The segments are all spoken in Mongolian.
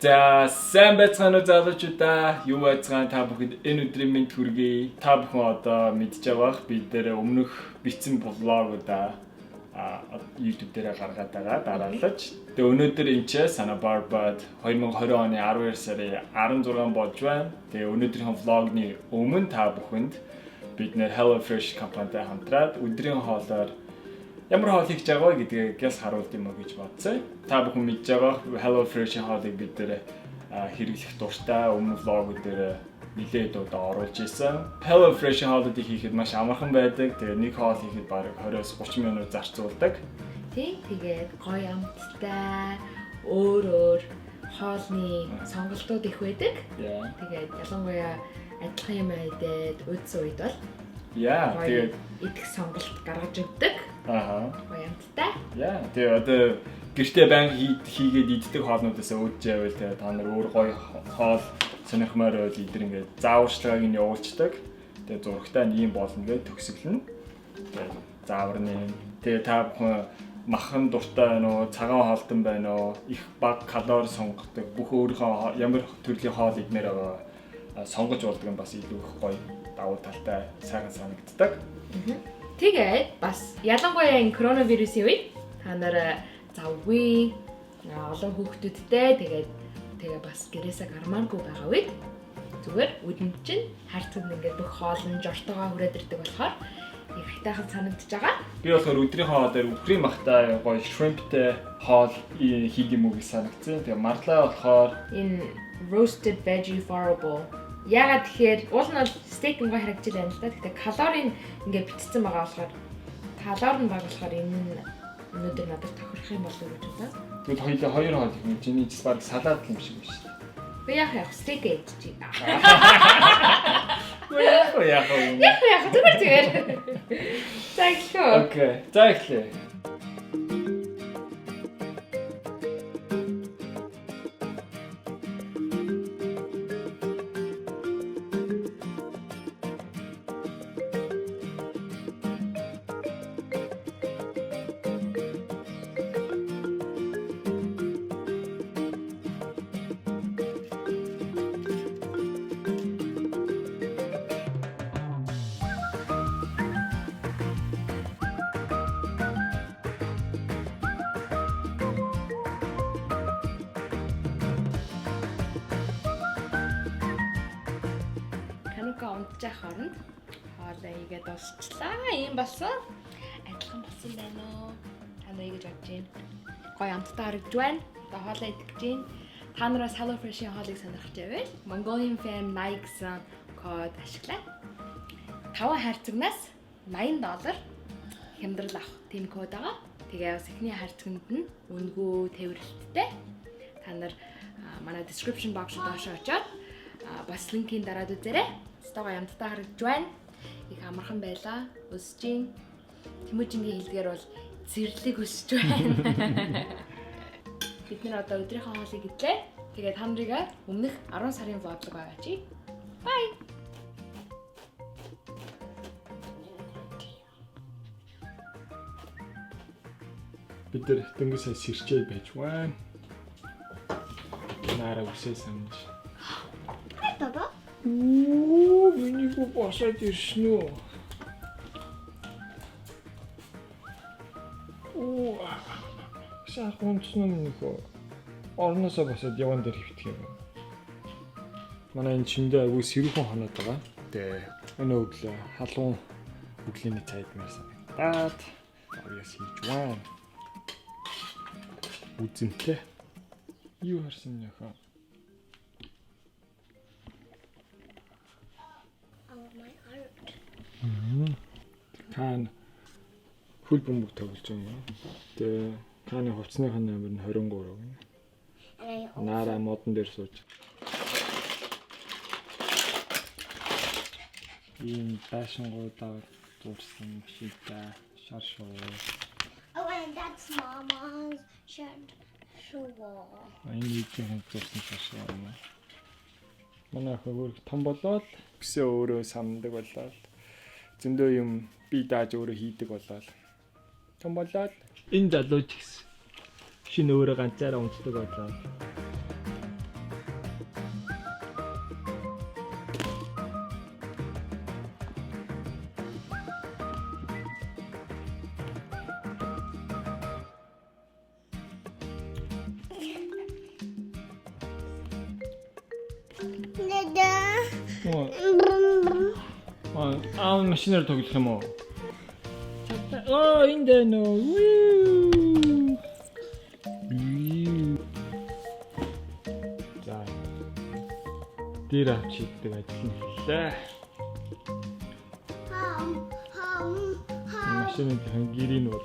За, сайн байцгаана уу, залуучуудаа. Юу байцгаана, та бүхэнд энэ өдрийн мэнд хүргэе. Та бүхэн одоо мэдж байгаа бах, бид нэр өмнөх бичсэн блогуудаа YouTube дээр гаргаад байгаа дараалаж. Тэгээ өнөөдөр энэ ч Santa Barbara 2020 оны 12 сарын 16 болж байна. Тэгээ өнөөдрийнхөө влогны өмнө та бүхэнд бид нэр Hello Fresh компанитай хамтраад өдрийн хоолоор ямар хоол хийж байгаа вэ гэдгийг гяс харуулд юм уу гэж бодсон. Та бүхэн мэдж байгаа Hello Fresh-ийн хоолыг бид нэр хэрэглэх дуртай, өмнө влогууд дээр нэлээд удаа оруулж исэн. Hello Fresh-ийн хоолуудыг хийхэд маш амархан байдаг. Тэгээ нэг хоол хийхэд бараг 20-с 30 минут зарцуулдаг. Тий, тэгээд гоё амттай өөр өөр хоолны сонголтууд их байдаг. Тэгээд ялангуяа адилхан юм айдээд үүдсэн үед бол Тэгээд идэх сонголт гаргаж өгдөг. Гоё амттай. Тэгээ одоо гэртээ байнга хийгээд иддэг хоолнуудаас үүдж байвал тэгээ та нар өөр гоё хоол сонирхмоор байвал эдгээр ингээд зааварчилгааг нь явуулцдаг. Тэгээ зурагтай нь ийм болно гэж төгсгөлнө. Тэгээ зааварны. Тэгээ та бүхэн махан дуртай байна уу, цагаан хоолтон байна уу, их бага калори сонгодог, бүх өөрийнхөө ямар төрлийн хоол идмээр байгаа сонгож болдог нь бас илүү их гоё давуу талтай сайхан санагддаг. Тэгээд бас ялангуяа энэ коронавирусын үед та нар завгүй олон хүүхдүүдтэй тэгээд тэгээ бас гэрээсээ гармааргүй байгаа үед зүгээр үдэнд чинь хайрцагт ингээд бүх хоол нь жортогоо хүрээд ирдэг болохоор их хайтайхан санагдаж байгаа. Би болохоор өдрийнхөө хоолоор үхрийн махтай гоё shrimpтэй хоол хийх юм уу гэж санагдсан. Тэгээ марлаа болохоор энэ roasted veggie farro bowl. Яагаад тэгэхээр уул нь бол стейк ингээ харагдаж байна л да. Гэхдээ калори нь ингээ битцсэн байгаа болохоор калори нь бага болохоор энэ нь өнөөдөр надад тохирох юм болов уу гэж бодоо. Тэгвэл хоёулаа хоёр хоол их юм. Чиний ч баг салаад юм шиг байна шүү дээ. Би яах стейк идчихье. Яах вэ, яах вэ? Яах зүгээр зүгээр. За эхлэв. Окей. За эхлэе. Канука унтчих хооронд хоолоо хийгээд дуусчлаа. Ийм болсон. Адилхан болсон байна уу? Та нар ингэж бодож байна. Гоё амттай харагдж байна. Одоо хоолоо идэх гэж байна. Та нараас Hello Fresh-ийн хоолыг сонирхож байвал Mongolian Fam 80 гэсэн код ашиглаа. 5 хайрцагнаас $80 хямдрал авах тийм код байгаа. Тэгээ бас эхний хайрцагт нь үнэгүй тээвэрлэлттэй. Та нар манай description box руу доошоо очиод бас линкийн дараад үзээрэй. Стогоо амттай харагдж байна. Их амархан байлаа. Өсөж гин. Тэмүүжингийн хэлдгээр бол зэрлэг өсөж байна. Бид нэр одоо өдрийнхөө хоолыг идлээ. Тэгээ та нарыг өмнөх 10 сарын vlog байгаа чи. Bye. Бид нар дөнгөж сая сэрчээ байж байна. Нара үсээ самж. Hi, Baba. Оо, миний хүү босоод ирсэн үү? Оо. Сайхан унтсан уу, миний хүү? Орноосоо босоод яван дээр хөвтөх юм. Манай энэ чиндээ айгүй сэрүүхэн хоноод байгаа. Тэгээ өнөө өглөө халуун өглөөний цайд мэр санагдаад оёс хийж байна. Үзэнтэй. Юу харсан нөхөө? Oh, my art. Кан хөл бөмбөг тоглож байгаа юм. Тэгээ Каны хувцсных нь номер нь 23 гэнэ. And I also Нара модон дээр сууж. Ийм байшингуудаар зурсан машинтай шар шуу. Oh, and that's Mama's shirt wall. Энэ нийтийн зурсан шар шуу юм аа. Манай охин өөр том болоод өсөө өөрөө самдаг болоод зөндөө юм би дааж өөрөө хийдэг болоод том болоод энэ залуу ч гэсэн шинэ өөрөө ганцаараа унтдаг болоод. Dada. Оо, аав машинаар тоглох юм уу? Оо, энэ дэ нөө. Вүү. Вүү. За. Дээр авч хийдэг ажил нь хэллээ. Hum, hum, hum. Машины гэрийг нь бол.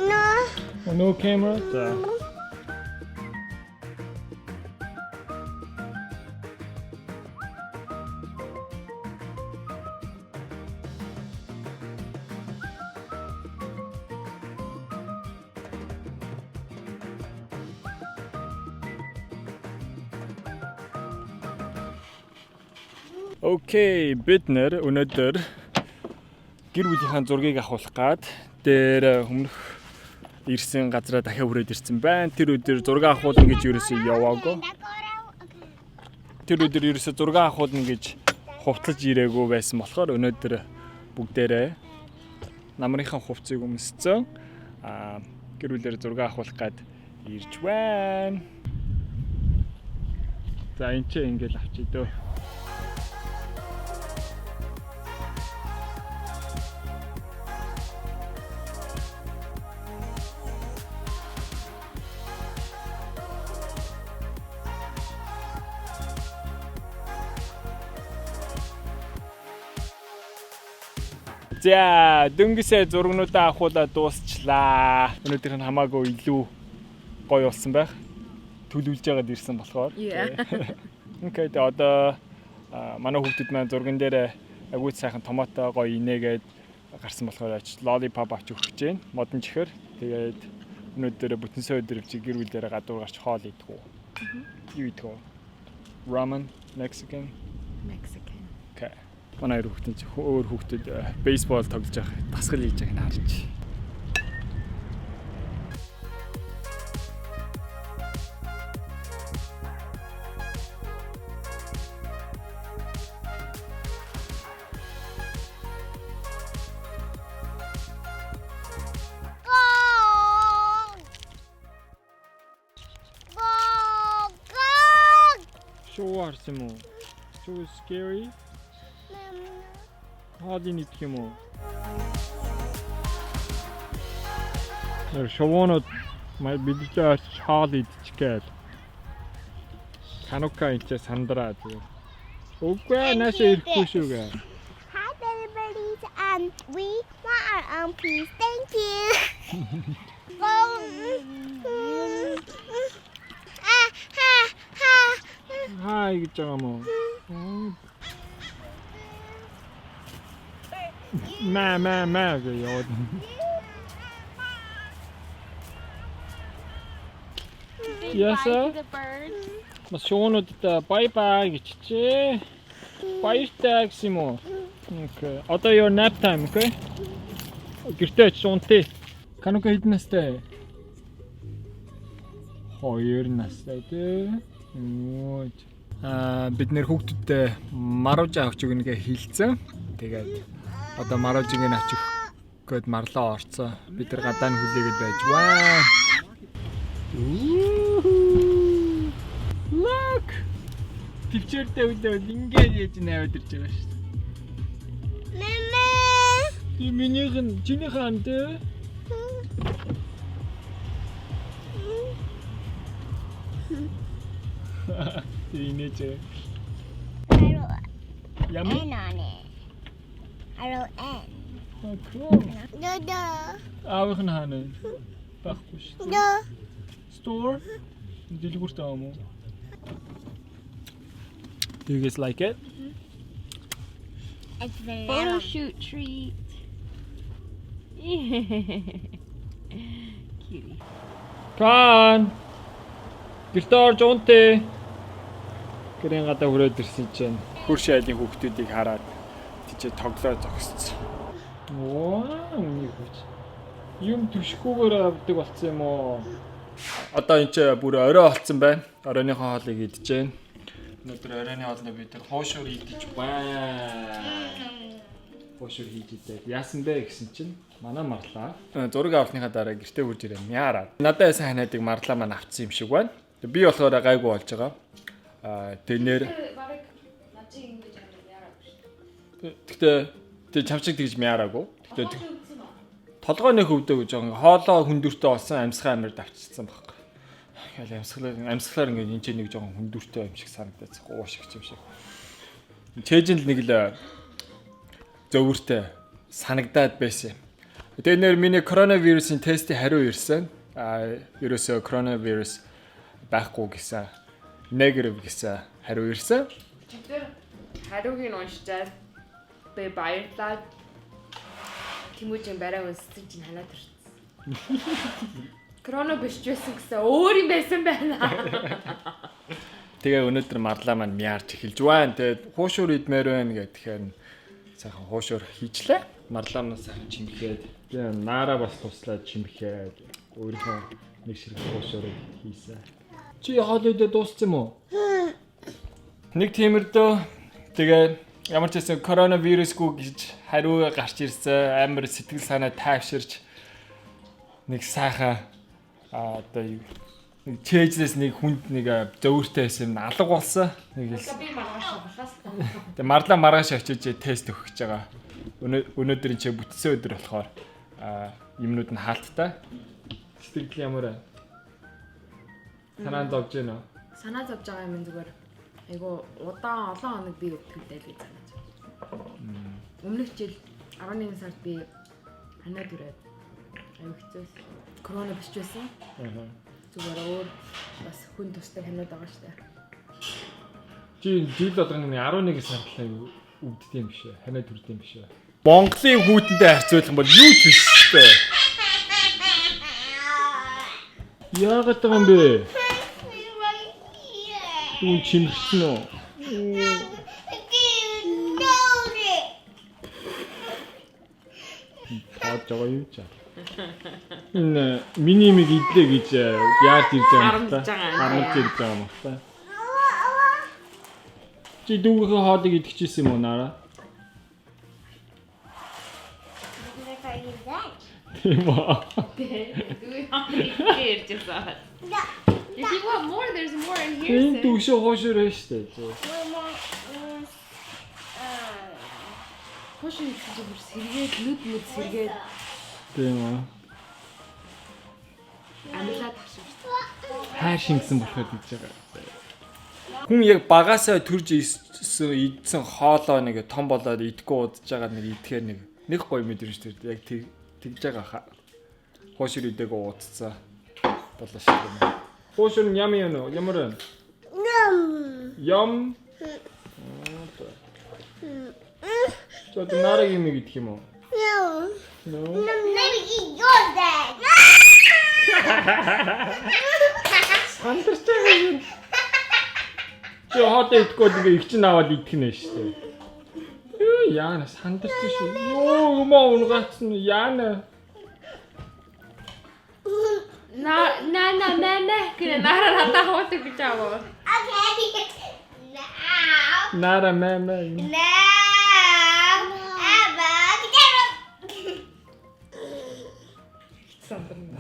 No. No camera. За. Okay, бид нар өнөөдөр гэр бүлийнхаа зургийг авахулах гад дээр өмнөх ирсэн газараа дахиад хүрээд ирсэн байна. Тэр өдөр зураг авахулна гэж ерөөсөө яваагүй. Тэр өдөр ерөөсөө зураг авахулна гэж хувтлаж ирээгүй байсан болохоор өнөөдөр бүгдээрээ намрынхаа хувцсыг өмссөн. Гэр бүлээр зураг авахулах гад ирж байна. За энэ ч ингээл авчий дөө. За, дөнгөсөө зургнуудаа авахуулаад дуусчлаа. Өнөөдөр нь хамаагүй илүү гоё болсон байх. Төлөвлөж байгаад ирсэн болохоор. Yeah. Okay, тэгээ одоо манай хүүхдүүд маань зурган дээр агуу сайхан томато гоё инээгээд гарсан болохоор ач lollipop авч өгөх гэж байна. Модон чихэр. Тэгээд өнөөдөр бүтэнсэн өдөр чи гэр бүлээрээ гадуур гарч хоол идэх үү? Юу идэх үү? Ramen, Mexican. Mexican. Okay. Манай хоёр хүүхдэн чи өөр хүүхдүүд бейсбол тоглож байгаа дасгал хийж байгааг нь харж. Go. Go. Go. Шуу харсан юм уу? Шуу scary. Хоолыг идэх юм уу? Нэр шувуунууд маа бидтэй очиж хоол идчих гээл. Канука энэ сандраа тэгээ. Үгүй ээ, наашаа ирэхгүй шүү гээ. Hi, baby birdies. We want our own piece. Thank you. Go. Ah, ha, ha. Хай гэж байгаа юм уу? Маа маа маа гэж яваад. Yes, Bye sir. to the birds. Бас шуунуудтай bye bye гэчихээ. Баяртай гэсэн юм уу? Okay. Одоо your nap time, okay? Гэртээ очиж унтъя. Канука хэдэн настай? 2 настай тий. Өө. Бид нэр хүүхдүүдтэй маруужаа авч өгнө гэж хэлсэн. Тэгээд одоо маруужийг нь авч өгөх гээд марлаа орцсон. Бид нар гадаа нь хүлээгээд байж байна. Look! Төвчээртэй үлээвэл ингээд яаж наваад ирж байгаа шүү дээ. Mama. Би минийх нь чинийх нь тий. Инээж. I wrote Yummy. N on it. I wrote N. Oh, cool. Dada. Аавынх нь хаана вэ? Байхгүй шүү. Da. Store. Дэлгүүрт байгаа юм уу? Do you guys like it? It's very Photo shoot treat. Cutie. Кан. Гэртээ орж унтъя. Гэрийн гадаа хүрээд ирсэн чинь хөрш айлын хүүхдүүдийг хараад тийчээ тоглоо зогссон. Ваа, үний хөвч. Юм түшгүүгээр авдаг болсон юм уу? Одоо энэ чинь бүр орой олцсон байна. Оройныхоо хоолыг идэж байна. Өнөөдөр оройны хоолыг бид нар хуушуур идэж байна. Хуушуур хийж идээд яасан бэ гэсэн чинь манай Марлаа зураг авсныхаа дараа гэртээ хүрж ирээ мяараа. Надад байсан ханиадыг Марлаа маань авчихсан юм шиг байна. Би болохоор гайгүй болж байгаа. Аа тэнээр Бараг над чи ингэж хараад яараагүй шүү дээ. Гэхдээ тэг чамчиг тэгж мяараагүй. Гэхдээ толгой нөх өвдөө гэж байгаа. Хоолоо хүндүртэй болсон, амьсгаа амир давчилсан байхгүй. Ингээл амьсгалаар ингээд энэ ч нэг жоохон хүндүртэй юм шиг санагдаад уушигч юм шиг. Чэйжэнд нэг л зөвөртэй санагдаад байсан юм. Тэгээ нэр миний коронавирусын тестийн хариу ирсэн. А ерөөсөө коронавирус байхгүй гэсэн, negative гэсэн хариу ирсэн. Тэр хариуг нь уншичаад би баярлаад Тэмүүжин барай үнссэн чинь ханаа төрсөн. Корона биш ч байсан гэсэн өөр юм байсан байна. Тэгээ өнөөдөр Марлаа маань мяарч эхэлж байна. Тэгээд хуушуур идмээр байна гэхээр сайхан хуушуур хийчлээ. Марлаа маань сайхан чимхэд. Тэгээ Нара бас туслаад чимхэд өөрийнхөө нэг ширхэг хуушуурыг хийсэн. Чи хоол идэ дууссан юм уу? Нэг тиймэрдөө тэгээ ямар ч байсан коронавирусгүй гэж хариу гарч ирсэн. Амар сэтгэл санаа тайвширч нэг сайхан одоо юу нэг чэйжлээс нэг хүнд нэг зөөвөртэй байсан юм алга болсон. Нэг л Би маргааш авлаас. Тэгээ Марлаа маргааш очиж тест өгөх гэж байгаа. Өнөөдөр энэ бүтсэн өдөр болохоор юмнууд нь хаалттай. Сэтгэл ямар вэ? Санаа зовж байна уу? Санаа зовж байгаа юм зүгээр. Айгу удаан олон хоног би өвдөлтэй л санаа зовж. Өмнөх жил 11 сард би ханаа түрээд аюу хэцүүс. Корона биш ч байсан. Аа. Зүгээр өөр бас хүн тустай ханаад байгаа штэ. Чи жил болгоно 11 сард л аюу өвддөг юм биш ээ. Ханаа түрдэг юм биш ээ. Монголын хүүтэндээ харьцуулах юм бол юу ч биш штэ. Яагаад байгаа юм бэ? Right here. Дүүн чимэрсэн үү? You know it. Тааж байгаа юм чаа. Энэ миний миг идлээ гэж яарч ирж байгаа юм та. Харамсаж байгаа юм. Харамж ирж байгаа юм та. Чи дүүгийнхээ хоолыг идэхчихсэн юм уу Нара? Тийм үү? Дүү ярьж байсан. If you want more, there's more in here. Энэ дүүшээ хоошоор байна шүү дээ. Хош хийсэн чинь бүр сэргээд нүд мүд сэргээд Тийм үү? амлаад авсан шүү дээ. Хайр шингэсэн болохоор гэж байгаа. Хүн яг багасаа төрж ирсэн идсэн хоолоо нэг том болоод идэхгүй удаж байгаа нэг идэхээр нэг гоё мэдрэмж төрдөг. Яг тэгж байгаа хаа. Хуушур идээгөө уудцсан болоо шүү дээ. Хуушур нь ям юм уу? Ямар вэ? Ям. За одоо нарагийн юм идэх юм уу? No. No. Let me eat your dad. Сандарч байгаа юм. Чи хоолоо идэхгүй бол ингээ их чинь аваад идэх нэ шүү дээ. Юу яана сандарч шүү. Йоо юмаа унгаацсан яана. На на на на на гэнэ нара надад хуудаг гэж аваа. Okay. Now. Нара мэ мэ. Now. Abba. Сандарна.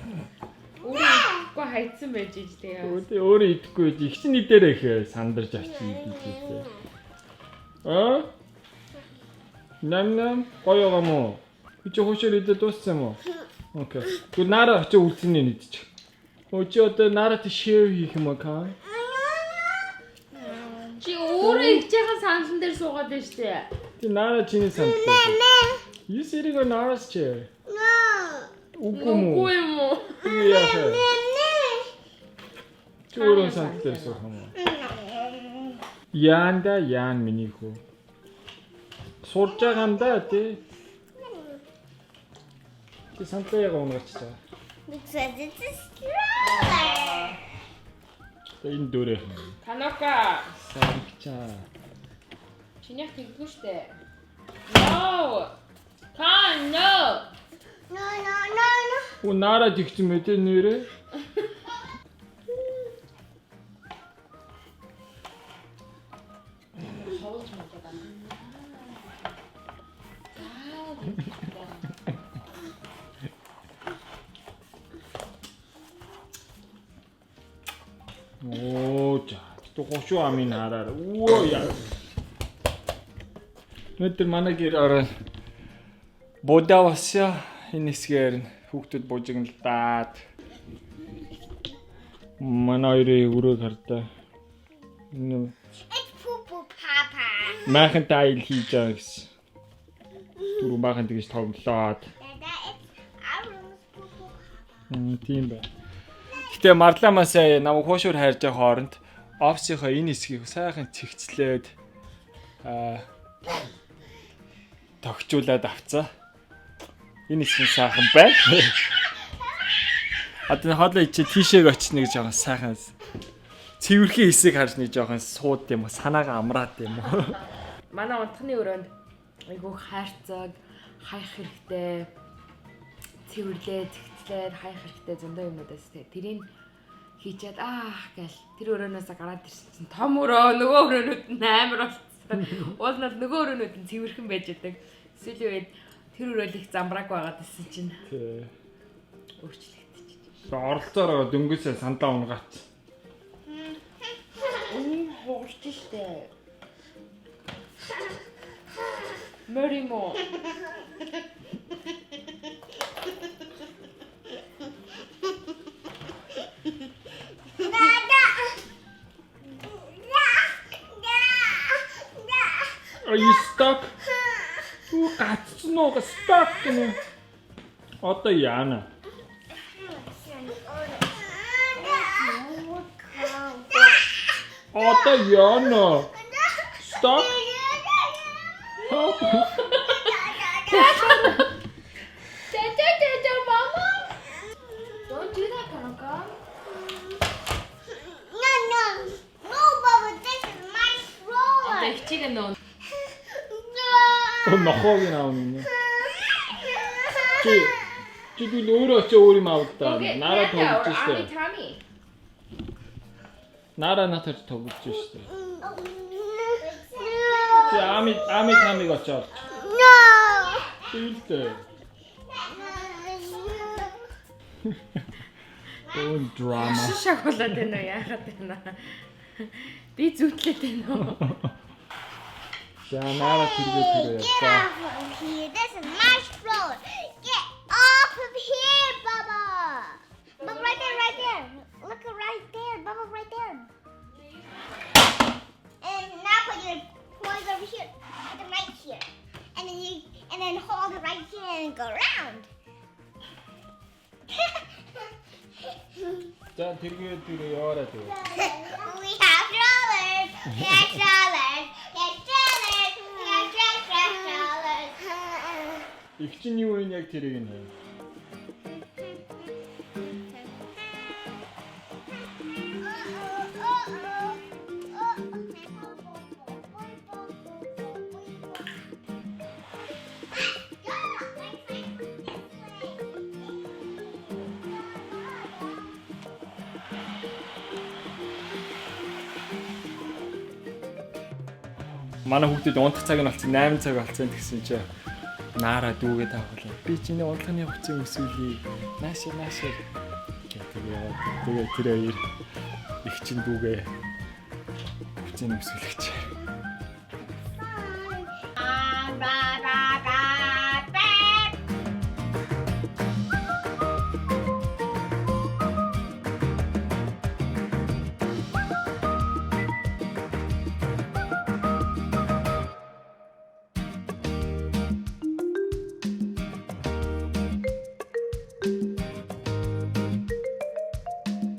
Өөрөө идэхгүй хайцсан байж иж тэгээ. Өөдөө өөрөө идэхгүй их чинь идээрэй гэхээр сандарч очиж идэж дээ. Аа? Нам нам гоё байгаа мó? Би чи хуушаар идэ дууссан юм уу? Okay. Тэгвэл Нара очиж үлдсэний нэгдчих. Өө чи одоо Нарат share хийх юм уу ка? Чи өөрөө ихчийн сансан дээр суугаад байна шүү дээ. Ти Нара чиний сандлаа. You sitting on Nara's chair. No. Үгүй юм уу? Үгүй юм уу? Тэгээ яах вэ? Чи өөрөө сандал дээр суух юм уу? Яанда яан миний хүү. Сурж байгаа юм да тий. Чи сандлаа яг унгарч байгаа. Because it's a stroller. За энэ дөрөөх юм. Танока. Саргчаа. Чинийх тэгдэггүй шүү дээ. No. Кан no. No, no, no, no. Үу Нара тэгсэн мэ тий нэрээ. Ховлж муулаад байна. Хошуу амын хараар. Үөө яа. Өнөөдөр манай гэр орой будаа бася энэ хэсгээр нь хүүхдүүд бужигналдаад манай хоёрын өрөөг хардаа. Энэ It's poo poo papa. майхантай аял хийж байгаа гэсэн. Түрүү майхан тэгж тоглоод. Dada, it's our room's poo poo papa. Тийм байна. Гэтэ Марламасаа намайг хуушуур хайрж байгаа хооронд офисынхаа энэ хэсгийг сайхан цэгцлээд тогтжуулаад авцаа. Энэ хэсэг нь сайхан байна. Одоо хоолой чи тийшээг очиж нэг жоохон сайхан цэвэрхэн хэсэг харж нэг жоохон сууд юм уу санаагаа амраад юм уу. Манай унтахны өрөөнд айгүй хайрцаг, хаях хэрэгтэй, цэвэрлээ, цэгцлээд хаях хэрэгтэй зөндөө юмнууд байсан. Тэрийг хийчихэд аах гээл тэр өрөөнөөсөө гараад ирсэн чинь том өрөө нөгөө өрөөнүүд нь амар болцсон. Уул нь бол нөгөө өрөөнүүд нь цэвэрхэн байж байдаг. Сүүлийн үед тэр өрөөл их замбрааг байгаад ирсэн чинь Тий. өөрчлөгдөж. Оролцоороо дөнгөсөө сандаа унгаач. Үн хугарч штэ. Мөримо. Dada. Da, da, da. Are you stuck? Үу гацсан уу? Stuck гэнэ. Одоо яана? Одоо яана? Stuck? Help. Dada, dada, mama. Don't do that, Kanaka. No, no, no, Bubba, this is my Одоо stroller. ихчиг нөө. No. Нохоог нь аав нэ. Чи чи би өөрөө очиж өөр юм авах та. Нараа тоглож штэ. Тами. Нараа натар тоглож штэ. Чи ами ами тамиг очоод. No. Тэлдэ. Өө драма. Шагуулаад байна уу? Яагаад байна? Би зүтлээд байна уу? За нараа тэргээ тэргээ Get явлаа. off of here. This is my stroller. Get off of here, Bubba. Bubba, right there, right there. Look right there, Bubba, right there. And now put your toys over here. Put them right here. And then you, and then hold it right here and go round. За тэргээ тэргээ яваарай тэгээ. We have strollers. We have strollers. We have strollers. We have strollers. Их чинь юу вэ яг тэрийг нь хий. Манай хүүхдүүд унтах цаг нь болсон 8 цаг болсон тэгсэн чи наараа дүүгээ таахуулаа. Би чиний унтахны хувцсыг өсвөлье. Наашаа наашаа гэдэг яваад. Тэгээ тэр хоёр их чин дүүгээ хувцсыг өсвөлгч.